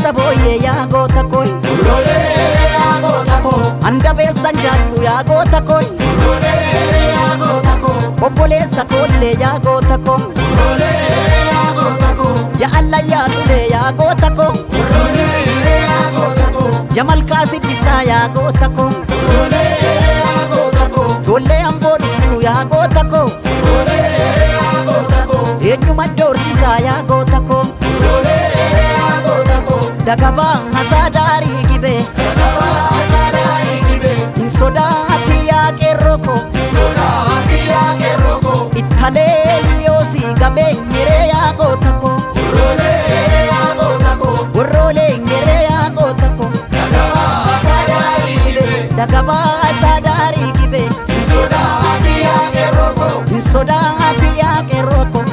Waraabessa booyyee yaa goota kooy. Handabeessan jaallu yaa goota kooy. Obboleessa koollee yaa goota koo. Yaa allayyaa tulee yaa goota koo. Yaa malkaa siddisaa yaa goota koo. Ijoollee amboo dhuftuu yaa goota koo. Eenyuma doorsisaa yaa goota koo. Dagabaa hasaa daarii gibee. Hin sodaati yaa qeerroo koo. Ittalee liyoosii gamee ngeree yaa goota koo. Worroolee ngeree yaa goota koo. Dagabaa hasaa daarii gibee. Hin sodaati yaa qeerroo koo.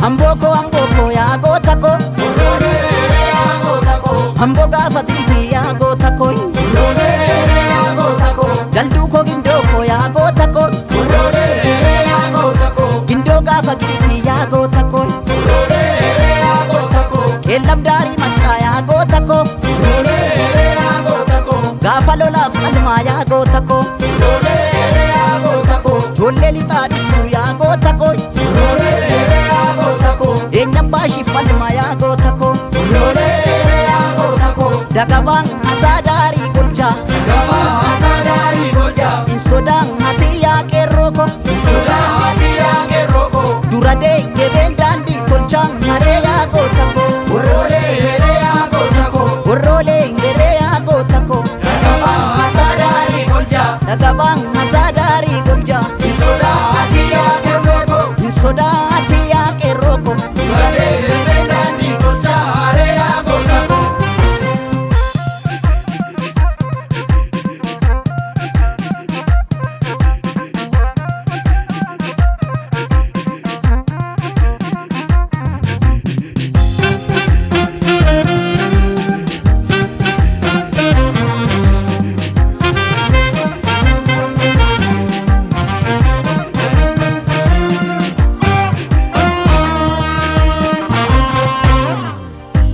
Amboo koo amboo koo yaa goota koo. Amboo gaafa tiitii yaa goota koo. Jalduu koo gindoo koo yaa goota koo. Gindoo gaafa giitii yaa goota koo. Qeellam daarii maccaa yaa goota koo. Gaafa lolaaf qalmaa yaa goota koo. Ijoollee lixaa dhuftuu yaa goota koo. Eenyaan baashiif falmaa yaa goota koo. Dagabaan hasaa daarii golchaa. Hin sodaan ati yaa qeerroo koo. Dura deegebeen daandii tolchaa haree yaa goota koo. Worroolee ngeree yaa goota koo. Dagabaan hasaa daarii golchaa. Hin sodaati yaa qeerroo koo.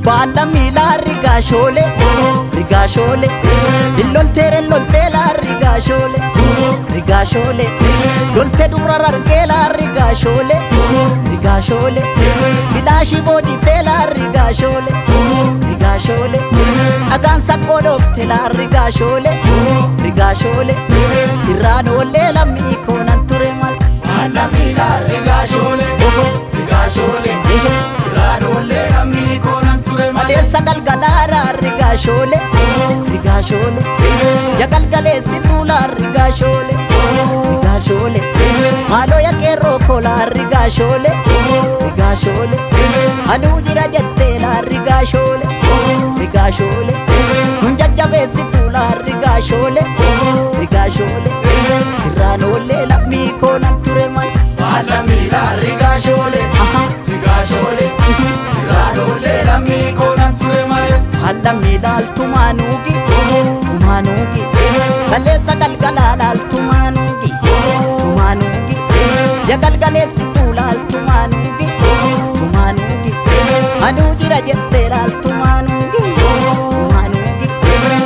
Baala miilaa rigaashoolee rigaashoolee illolteere lolteelaa rigaashoolee rigaashoolee loltee dubra rargeelaa rigaashoolee rigaashoolee bilaashii booditeelaa rigaashoolee rigaashoolee dhagaan saqqoo dhoofteelaa rigaashoolee rigaashoolee sirraan oollee lammii koonan ture mal. Maleessa galgalaaraa rigaashoolee rigaashoolee ya galgaleessi tuulaa rigaashoolee rigaashoolee maaloo ya qeerroo koolaa rigaashoolee rigaashoolee anuu jira jetteelaa rigaashoolee rigaashoolee nun jajjabeessi tuulaa rigaashoolee rigaashoolee sirraan oollee lammii koonan ture mal. Allamii laaltumaanuugi tumaanuugi kaleessa galgalaa laaltumaanuugi tumaanuugi ya galgaleessituu laaltumaanuugi tumaanuugi anuu jira jettee laaltumaanuugi tumaanuugi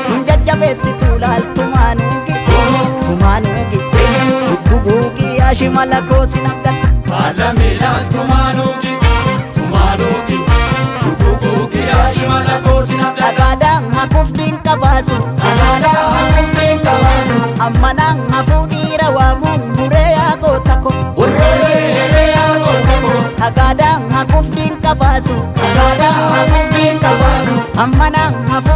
nun jajjabeessituu laaltumaanuugi tumaanuugi gugguugi yaashimala koosin abdadha. Dhagaadhaan hafuuf diinqa baasu. Ammanaan hafuu dhiira waamuun buree yaa goota koo. Dhagaadhaan hafuuf diinqa baasu. Ammanaan hafuu.